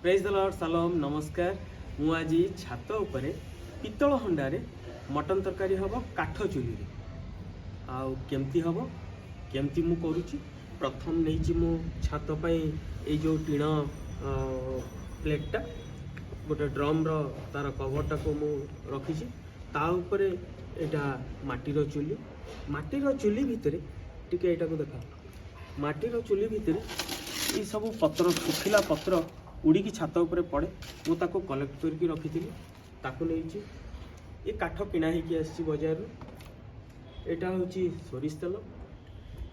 ପ୍ରେଜ୍ ଦ Lord, Salam, ନମସ୍କାର। ମୁଁ ଆଜି ଛାତ ଉପରେ ପିତ୍ତଳ ହଣ୍ଡାରେ ମଟନ୍ ତରକାରୀ ହେବ କାଠ ଚୁଲିରେ। ଆଉ କେମିତି ହେବ, କେମିତି ମୁଁ କରୁଛି। ପ୍ରଥମ ନେଇଛି ମୁଁ ଛାତ ପାଇଁ ଏଇ ଯେଉଁ ଟିଣ ପ୍ଲେଟ୍ଟା, ଗୋଟେ ଡ୍ରମ୍ର ତାର କଭରଟାକୁ ମୁଁ ରଖିଛି। ତା ଉପରେ ଏଇଟା ମାଟିର ଚୁଲି। ମାଟିର ଚୁଲି ଭିତରେ ଟିକେ ଏଇଟାକୁ ଦେଖ। ମାଟିର ଚୁଲି ଭିତରେ ଏଇସବୁ ପତ୍ର, ଶୁଖିଲା ପତ୍ର ଉଡ଼ିକି ଛାତ ଉପରେ ପଡ଼େ। ମୁଁ ତାକୁ କଲେକ୍ଟ କରିକି ରଖିଥିଲି, ତାକୁ ନେଇଛି। ଏ କାଠ କିଣା ହେଇକି ଆସିଛି ବଜାରରୁ। ଏଇଟା ହେଉଛି ସୋରିଷ ତେଲ।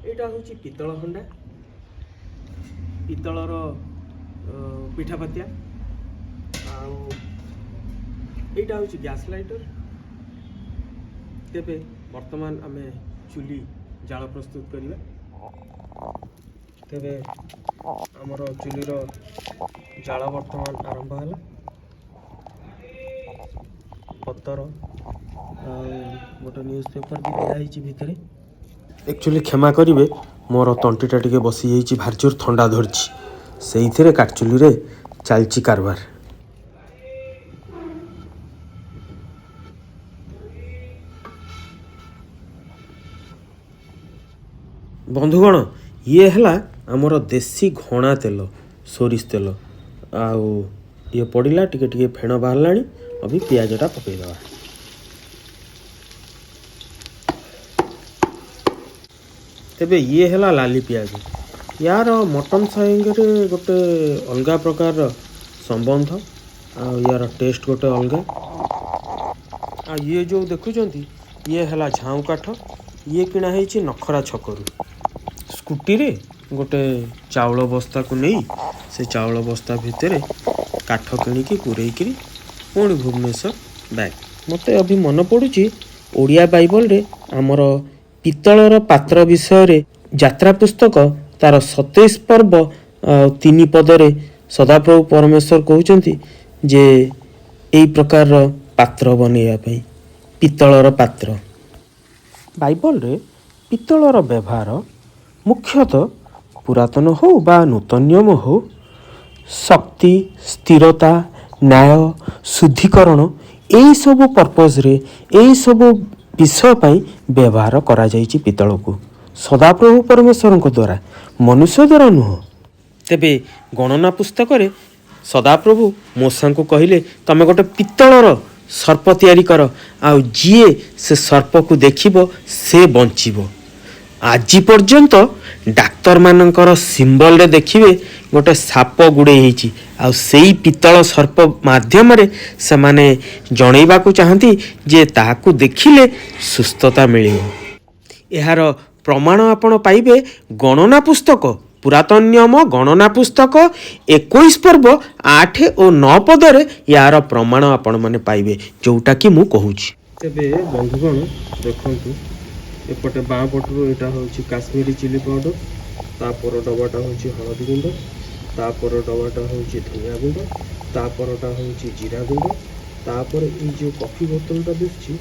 ଏଇଟା ହେଉଛି ପିତ୍ତଳ ହଣ୍ଡା, ପିତ୍ତଳର ପିଠା ପାତିଆ। ଆଉ ଏଇଟା ହେଉଛି ଗ୍ୟାସ୍ ଲାଇଟର। ତେବେ ବର୍ତ୍ତମାନ ଆମେ ଚୁଲି ଜାଳ ପ୍ରସ୍ତୁତ କରିବା। ତେବେ ଆମର ଚୁଲିର ଜାଳ ବର୍ତ୍ତମାନ ଆରମ୍ଭ ହେଲା। ପତର ଆଉ ଗୋଟେ ନ୍ୟୁଜ୍ ପେପର୍ ବି ଦିଆହେଇଛି ଭିତରେ। ଆକ୍ଚୁଆଲି କ୍ଷମା କରିବେ, ମୋର ତଣ୍ଟିଟା ଟିକେ ବସିଯାଇଛି, ଭାରି ଜୋର ଥଣ୍ଡା ଧରିଛି। ସେଇଥିରେ କାଠଚୁଲିରେ ଚାଲିଛି କାରବାର। ବନ୍ଧୁଗଣ, ଇଏ ହେଲା ଆମର ଦେଶୀ ଘଣା ତେଲ, ସୋରିଷ ତେଲ। ଆଉ ଇଏ ପଡ଼ିଲା, ଟିକେ ଟିକେ ଫେଣ ବାହାରିଲାଣି। ଅଭି ପିଆଜଟା ପକାଇଦେବା। ତେବେ ଇଏ ହେଲା ଲାଲି ପିଆଜ। ୟାର ମଟନ୍ ସାଙ୍ଗରେ ଗୋଟେ ଅଲଗା ପ୍ରକାରର ସମ୍ବନ୍ଧ ଆଉ ୟାର ଟେଷ୍ଟ ଗୋଟେ ଅଲଗା। ଆଉ ଇଏ ଯେଉଁ ଦେଖୁଛନ୍ତି, ଇଏ ହେଲା ଝାଉଁ କାଠ। ଇଏ କିଣା ହେଇଛି ନଖରା ଛକରୁ। ସ୍କୁଟିରେ ଗୋଟେ ଚାଉଳ ବସ୍ତାକୁ ନେଇ ସେ ଚାଉଳ ବସ୍ତା ଭିତରେ କାଠ କିଣିକି ପୂରେଇକିରି ପୁଣି ଭୁବନେଶ୍ୱର ବ୍ୟାକ୍। ମୋତେ ଅଭି ମନେ ପଡ଼ୁଛି, ଓଡ଼ିଆ ବାଇବଲରେ ଆମର ପିତ୍ତଳର ପାତ୍ର ବିଷୟରେ ଯାତ୍ରା ପୁସ୍ତକ ତାର 27 ପର୍ବ ଆଉ 3 ପଦରେ ସଦାପ୍ରଭୁ ପରମେଶ୍ୱର କହୁଛନ୍ତି ଯେ ଏଇ ପ୍ରକାରର ପାତ୍ର ବନେଇବା ପାଇଁ, ପିତ୍ତଳର ପାତ୍ର। ବାଇବଲରେ ପିତ୍ତଳର ବ୍ୟବହାର ମୁଖ୍ୟତଃ ପୁରାତନ ହଉ ବା ନୂତନ ନିୟମ ହଉ, ଶକ୍ତି, ସ୍ଥିରତା, ନ୍ୟାୟ, ଶୁଦ୍ଧିକରଣ, ଏଇସବୁ ପର୍ପଜରେ, ଏଇସବୁ ବିଷୟ ପାଇଁ ବ୍ୟବହାର କରାଯାଇଛି ପିତ୍ତଳକୁ ସଦାପ୍ରଭୁ ପରମେଶ୍ୱରଙ୍କ ଦ୍ୱାରା, ମନୁଷ୍ୟ ଦ୍ୱାରା ନୁହଁ। ତେବେ ଗଣନା ପୁସ୍ତକରେ ସଦାପ୍ରଭୁ ମୋଶାଙ୍କୁ କହିଲେ, ତମେ ଗୋଟେ ପିତ୍ତଳର ସର୍ପ ତିଆରି କର, ଆଉ ଯିଏ ସେ ସର୍ପକୁ ଦେଖିବ ସେ ବଞ୍ଚିବ। ଆଜି ପର୍ଯ୍ୟନ୍ତ ଡାକ୍ତରମାନଙ୍କର ସିମ୍ବଲରେ ଦେଖିବେ ଗୋଟେ ସାପ ଗୁଡ଼େଇ ହେଇଛି, ଆଉ ସେଇ ପିତ୍ତଳ ସର୍ପ ମାଧ୍ୟମରେ ସେମାନେ ଜଣେଇବାକୁ ଚାହାନ୍ତି ଯେ ତାହାକୁ ଦେଖିଲେ ସୁସ୍ଥତା ମିଳିବ। ଏହାର ପ୍ରମାଣ ଆପଣ ପାଇବେ ଗଣନା ପୁସ୍ତକ, ପୁରାତନ ନିୟମ ଗଣନା ପୁସ୍ତକ 21 ପର୍ବ 8 ଓ 9 ପଦରେ ୟାର ପ୍ରମାଣ ଆପଣମାନେ ପାଇବେ, ଯୋଉଟାକି ମୁଁ କହୁଛି। ତେବେ ବନ୍ଧୁଗଣ ଦେଖନ୍ତୁ, ଏପଟେ ବାଁ ପଟରୁ ଏଇଟା ହେଉଛି କାଶ୍ମୀରୀ ଚିଲି ପାଉଡ଼ର, ତାପର ଡବାଟା ହେଉଛି ହଳଦୀ ଗୁଣ୍ଡ, ତାପର ଡବାଟା ହେଉଛି ଧନିଆ ଗୁଣ୍ଡ, ତାପରଟା ହେଉଛି ଜିରା ଗୁଣ୍ଡ। ତାପରେ ଏଇ ଯେଉଁ କଫି ବୋତଲଟା ଦିଶୁଛି,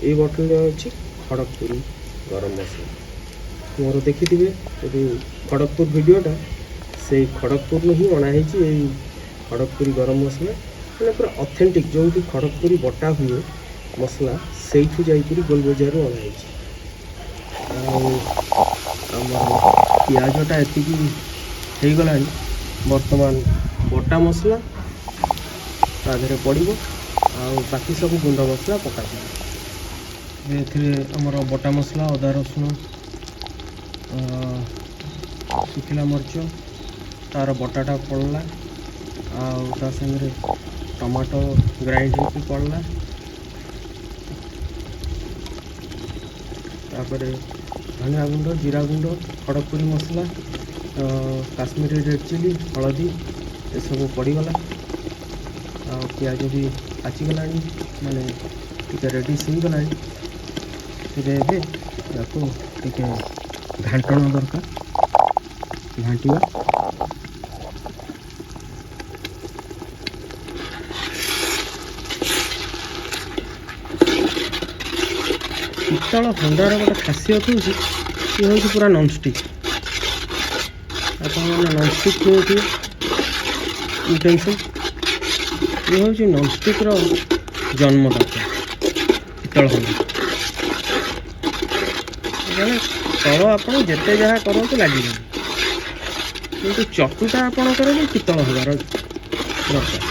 ଏଇ ବୋତଲରେ ଅଛି ଖଡ଼ଗପୁରୀ ଗରମ ମସଲା। ମୋର ଦେଖିଥିବେ ଯଦି ଖଡ଼ଗପୁର ଭିଡ଼ିଓଟା, ସେଇ ଖଡ଼ଗପୁରରୁ ହିଁ ଅଣା ହେଇଛି ଏଇ ଖଡ଼ଗପୁରୀ ଗରମ ମସଲା। ମାନେ ପୁରା ଅଥେଣ୍ଟିକ୍, ଯେଉଁଠି ଖଡ଼ଗପୁରୀ ବଟା ହୁଏ ମସଲା, ସେଇଠୁ ଯାଇକରି ଗୋଲବଜାରରୁ ଅଣା ହେଇଛି। ଆଉ ଆମର ପିଆଜଟା ଏତିକି ହେଇଗଲାଣି। ବର୍ତ୍ତମାନ ବଟା ମସଲା ତା ଦେହରେ ପଡ଼ିବ ଆଉ ବାକି ସବୁ ଗୁଣ୍ଡ ମସଲା ପକାଯିବ। ଏଥିରେ ଆମର ବଟା ମସଲା, ଅଦା, ରସୁଣ, ଶୁଖିଲା ମରିଚ ତାର ବଟାଟା ପଡ଼ିଲା, ଆଉ ତା ସାଙ୍ଗରେ ଟମାଟୋ ଗ୍ରାଇଣ୍ଡ ହେଇକି ପଡ଼ିଲା। ତାପରେ ଧନିଆ ଗୁଣ୍ଡ, ଜିରା ଗୁଣ୍ଡ, ଖଡ଼ଗପୁରୀ ମସଲା, କାଶ୍ମୀରୀ ରେଡ଼୍ ଚିଲି, ହଳଦୀ ଏସବୁ ପଡ଼ିଗଲା। ଆଉ ପିଆଜ ବି ପାଚିଗଲାଣି, ମାନେ ଟିକେ ରେଡ଼ିସ୍ ହେଇଗଲାଣି। ତେବେ ଏବେ ୟାକୁ ଟିକେ ଘାଣ୍ଟଣ ଦରକାର, ଘାଣ୍ଟିବା। ପିତ୍ତଳ ହଣ୍ଡାର ଗୋଟେ ଖାସିୟତ ହେଉଛି, ଇଏ ହେଉଛି ପୁରା ନନ୍ଷ୍ଟିକ୍। ଆପଣମାନେ ନନ୍ଷ୍ଟିକ୍ କିଣୁଥିବେ ୟୁଟେନ୍ସିଲ୍। ଇଏ ହେଉଛି ନନଷ୍ଟିକ୍ର ଜନ୍ମଦାତା ପିତ୍ତଳ ହଣ୍ଡା। ମାନେ ତଳ ଆପଣ ଯେତେ ଯାହା କରନ୍ତୁ ଲାଗିବନି, କିନ୍ତୁ ଚଟୁଟା ଆପଣଙ୍କର ବି ପିତ୍ତଳ ହେବାର ଦରକାର।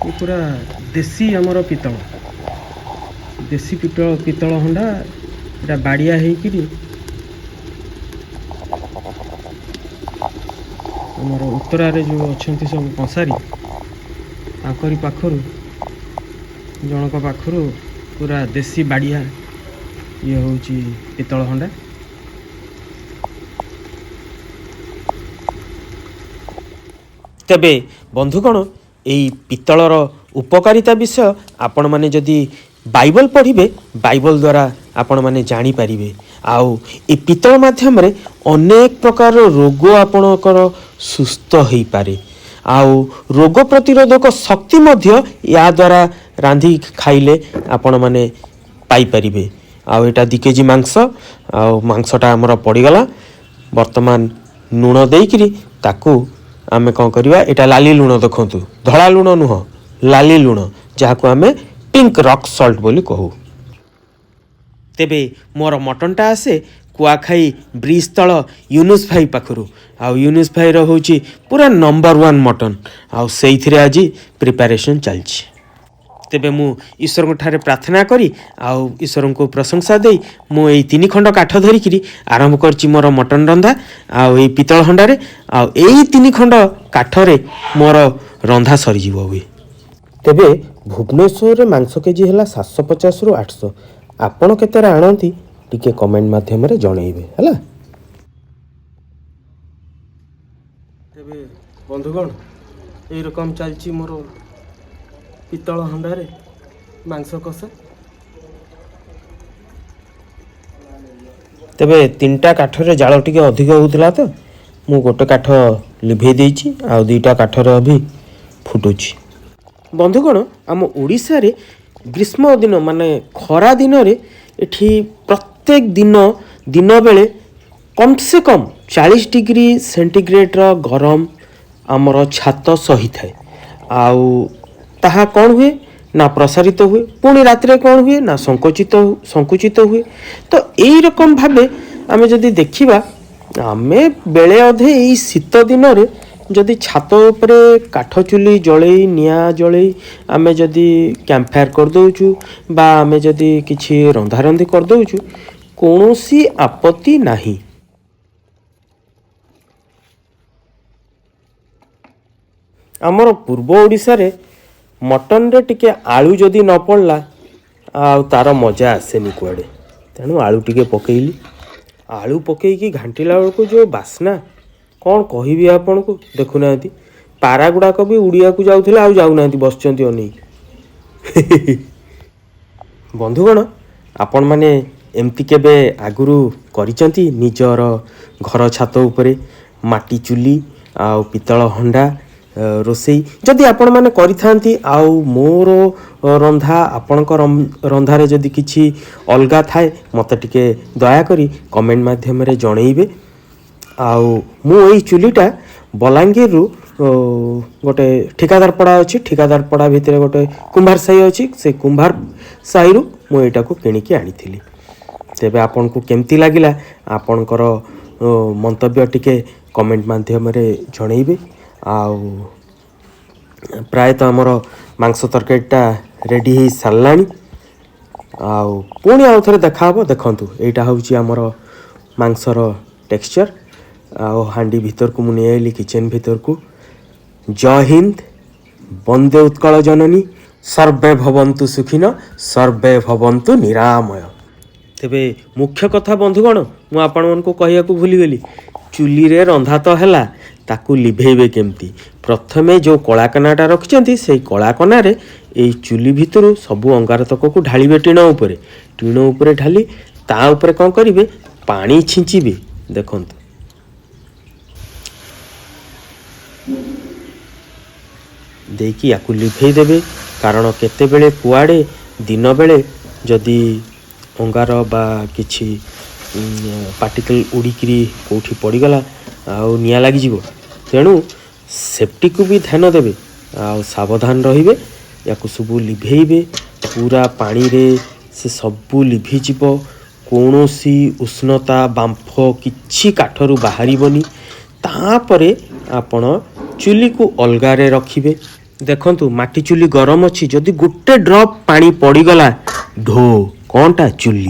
ଏ ପୁରା ଦେଶୀ ଆମର ପିତ୍ତଳ, ଦେଶୀ ପିତ୍ତଳ ହଣ୍ଡା। ଏଇଟା ବାଡ଼ିଆ ହେଇକିରି ଆମର ଉତ୍ତରାରେ ଯେଉଁ ଅଛନ୍ତି ସବୁ କଂସାରୀ, ତାଙ୍କରି ପାଖରୁ ଜଣଙ୍କ ପାଖରୁ ପୁରା ଦେଶୀ ବାଡ଼ିଆ ଇଏ ହେଉଛି ପିତ୍ତଳ ହଣ୍ଡା। ତେବେ ବନ୍ଧୁଗଣ, ଏଇ ପିତ୍ତଳର ଉପକାରିତା ବିଷୟ ଆପଣମାନେ ଯଦି ବାଇବଲ ପଢ଼ିବେ, ବାଇବଲ ଦ୍ୱାରା ଆପଣମାନେ ଜାଣିପାରିବେ। ଆଉ ଏ ପିତ୍ତଳ ମାଧ୍ୟମରେ ଅନେକ ପ୍ରକାରର ରୋଗ ଆପଣଙ୍କର ସୁସ୍ଥ ହେଇପାରେ, ଆଉ ରୋଗ ପ୍ରତିରୋଧକ ଶକ୍ତି ମଧ୍ୟ ୟା ଦ୍ୱାରା ରାନ୍ଧି ଖାଇଲେ ଆପଣମାନେ ପାଇପାରିବେ। ଆଉ ଏଇଟା 2 କେଜି ମାଂସ, ଆଉ ମାଂସଟା ଆମର ପଡ଼ିଗଲା। ବର୍ତ୍ତମାନ ଲୁଣ ଦେଇକିରି ତାକୁ ଆମେ କ'ଣ କରିବା, ଏଇଟା ଲାଲି ଲୁଣ ଦେଖନ୍ତୁ, ଧଳା ଲୁଣ ନୁହଁ, ଲାଲି ଲୁଣ, ଯାହାକୁ ଆମେ ପିଙ୍କ ରକ୍ ସଲ୍ଟ ବୋଲି କହୁ। ତେବେ ମୋର ମଟନଟା ଆସେ କୁଆଖାଇ ବ୍ରିଜ୍ ତଳ ୟୁନୁସ୍ ଭାଇ ପାଖରୁ, ଆଉ ୟୁନୁସ୍ ଭାଇର ହେଉଛି ପୁରା ନମ୍ବର 1 ମଟନ, ଆଉ ସେଇଥିରେ ଆଜି ପ୍ରିପାରେସନ୍ ଚାଲିଛି। ତେବେ ମୁଁ ଈଶ୍ୱରଙ୍କ ଠାରେ ପ୍ରାର୍ଥନା କରି ଆଉ ଈଶ୍ୱରଙ୍କୁ ପ୍ରଶଂସା ଦେଇ ମୁଁ ଏଇ 3 ଖଣ୍ଡ କାଠ ଧରିକିରି ଆରମ୍ଭ କରିଛି ମୋର ମଟନ ରନ୍ଧା, ଆଉ ଏଇ ପିତ୍ତଳ ହଣ୍ଡାରେ। ଆଉ ଏଇ 3 ଖଣ୍ଡ କାଠରେ ମୋର ରନ୍ଧା ସରିଯିବ ହୁଏ। ତେବେ ଭୁବନେଶ୍ୱରରେ ମାଂସ କେଜି ହେଲା 750ରୁ 800। ଆପଣ କେତେରେ ଆଣନ୍ତି ଟିକେ କମେଣ୍ଟ ମାଧ୍ୟମରେ ଜଣେଇବେ, ହେଲା। ତେବେ ବନ୍ଧୁଗଣ, ଏଇରକମ ଚାଲିଛି ମୋର ପିତ୍ତଳ ହଣ୍ଡାରେ ମାଂସ କଷା। ତେବେ 3ଟା କାଠରେ ଜାଳ ଟିକେ ଅଧିକ ହେଉଥିଲା ତ ମୁଁ ଗୋଟେ କାଠ ଲିଭେଇ ଦେଇଛି, ଆଉ 2ଟା କାଠରେ ବି ଫୁଟୁଛି। ବନ୍ଧୁଗଣ, ଆମ ଓଡ଼ିଶାରେ ଗ୍ରୀଷ୍ମ ଦିନ ମାନେ ଖରା ଦିନରେ ଏଠି ପ୍ରତ୍ୟେକ ଦିନ ଦିନବେଳେ କମ୍ ସେ କମ୍ 40 ଡିଗ୍ରୀ ସେଣ୍ଟିଗ୍ରେଡ଼ର ଗରମ ଆମର ଛାତ ସହିଥାଏ। ଆଉ ତାହା କ'ଣ ହୁଏ ନା ପ୍ରସାରିତ ହୁଏ, ପୁଣି ରାତିରେ କ'ଣ ହୁଏ ନା ସଙ୍କୁଚିତ ହୁଏ। ତ ଏଇରକମ ଭାବେ ଆମେ ଯଦି ଦେଖିବା, ଆମେ ବେଳେ ଅଧେ ଏଇ ଶୀତ ଦିନରେ ଯଦି ଛାତ ଉପରେ କାଠ ଚୁଲି ଜଳେଇ, ନିଆଁ ଜଳେଇ ଆମେ ଯଦି କ୍ୟାମ୍ପ ଫାୟାର କରିଦେଉଛୁ ବା ଆମେ ଯଦି କିଛି ରନ୍ଧାରନ୍ଧି କରିଦେଉଛୁ, କୌଣସି ଆପତ୍ତି ନାହିଁ। ଆମର ପୂର୍ବ ଓଡ଼ିଶାରେ ମଟନରେ ଟିକେ ଆଳୁ ଯଦି ନ ପଡ଼ିଲା ଆଉ ତାର ମଜା ଆସେନି କୁଆଡ଼େ। ତେଣୁ ଆଳୁ ଟିକେ ପକେଇଲି। ଆଳୁ ପକେଇକି ଘାଣ୍ଟିଲା ବେଳକୁ ଯେଉଁ ବାସ୍ନା, କ'ଣ କହିବି ଆପଣଙ୍କୁ। ଦେଖୁନାହାନ୍ତି ପାରା ଗୁଡ଼ାକ ବି ଉଡ଼ିବାକୁ ଯାଉଥିଲେ, ଆଉ ଯାଉନାହାନ୍ତି, ବସିଛନ୍ତି ଅନେଇକି। ବନ୍ଧୁଗଣ, ଆପଣମାନେ ଏମିତି କେବେ ଆଗରୁ କରିଛନ୍ତି ନିଜର ଘର ଛାତ ଉପରେ ମାଟି ଚୁଲି ଆଉ ପିତ୍ତଳ ହଣ୍ଡା ରୋଷେଇ? ଯଦି ଆପଣମାନେ କରିଥାନ୍ତି ଆଉ ମୋର ରନ୍ଧା ଆପଣଙ୍କ ରନ୍ଧାରେ ଯଦି କିଛି ଅଲଗା ଥାଏ, ମୋତେ ଟିକେ ଦୟାକରି କମେଣ୍ଟ ମାଧ୍ୟମରେ ଜଣେଇବେ। ଆଉ ମୁଁ ଏଇ ଚୁଲିଟା ବଲାଙ୍ଗୀରରୁ ଗୋଟେ ଠିକାଦାର ପଡ଼ା ଅଛି, ଠିକାଦାର ପଡ଼ା ଭିତରେ ଗୋଟେ କୁମ୍ଭାର ସାହି ଅଛି, ସେ କୁମ୍ଭାର ସାହିରୁ ମୁଁ ଏଇଟାକୁ କିଣିକି ଆଣିଥିଲି। ତେବେ ଆପଣଙ୍କୁ କେମିତି ଲାଗିଲା ଆପଣଙ୍କର ମନ୍ତବ୍ୟ ଟିକେ କମେଣ୍ଟ ମାଧ୍ୟମରେ ଜଣେଇବେ। ଆଉ ପ୍ରାୟତଃ ଆମର ମାଂସ ତରକାରୀଟା ରେଡ଼ି ହେଇ ସାରିଲାଣି, ଆଉ ପୁଣି ଆଉ ଥରେ ଦେଖାହେବ। ଦେଖନ୍ତୁ ଏଇଟା ହେଉଛି ଆମର ମାଂସର ଟେକ୍ସଚର୍। ଆଉ ହାଣ୍ଡି ଭିତରକୁ ମୁଁ ନେଇଆଇଲି, କିଚେନ୍ ଭିତରକୁ। ଜୟ ହିନ୍ଦ, ବନ୍ଦେ ଉତ୍କଳ ଜନନୀ, ସର୍ବେ ଭବନ୍ତୁ ସୁଖିନ, ସର୍ବେ ଭବନ୍ତୁ ନିରାମୟ। ତେବେ ମୁଖ୍ୟ କଥା ବନ୍ଧୁଗଣ, ମୁଁ ଆପଣମାନଙ୍କୁ କହିବାକୁ ଭୁଲିଗଲି, ଚୁଲିରେ ରନ୍ଧା ତ ହେଲା, ତାକୁ ଲିଭେଇବେ କେମିତି? ପ୍ରଥମେ ଯେଉଁ କଳାକନାଟା ରଖିଛନ୍ତି, ସେଇ କଳାକନାରେ ଏଇ ଚୁଲି ଭିତରୁ ସବୁ ଅଙ୍ଗାରତକକୁ ଢାଳିବେ ଟିଣ ଉପରେ। ଟିଣ ଉପରେ ଢାଲି ତା ଉପରେ କ'ଣ କରିବେ, ପାଣି ଛିଞ୍ଚିବେ। ଦେଖନ୍ତୁ ଦେଇକି ୟାକୁ ଲିଭେଇ ଦେବେ। କାରଣ କେତେବେଳେ କୁଆଡ଼େ ଦିନବେଳେ ଯଦି ଅଙ୍ଗାର ବା କିଛି ପାର୍ଟିକଲ୍ ଉଡ଼ିକିରି କେଉଁଠି ପଡ଼ିଗଲା ଆଉ ନିଆଁ ଲାଗିଯିବ। ତେଣୁ ସେଫ୍ଟିକୁ ବି ଧ୍ୟାନ ଦେବେ ଆଉ ସାବଧାନ ରହିବେ। ୟାକୁ ସବୁ ଲିଭେଇବେ ପୁରା ପାଣିରେ, ସେ ସବୁ ଲିଭିଯିବ। କୌଣସି ଉଷ୍ଣତା, ବାମ୍ଫ କିଛି କାଠରୁ ବାହାରିବନି। ତାପରେ ଆପଣ ଚୁଲିକୁ ଅଲଗାରେ ରଖିବେ। ଦେଖନ୍ତୁ, ମାଟି ଚୁଲି ଗରମ ଅଛି, ଯଦି ଗୋଟେ ଡ୍ରପ୍ ପାଣି ପଡ଼ିଗଲା, ଢୋ, କ'ଣଟା ଚୁଲି।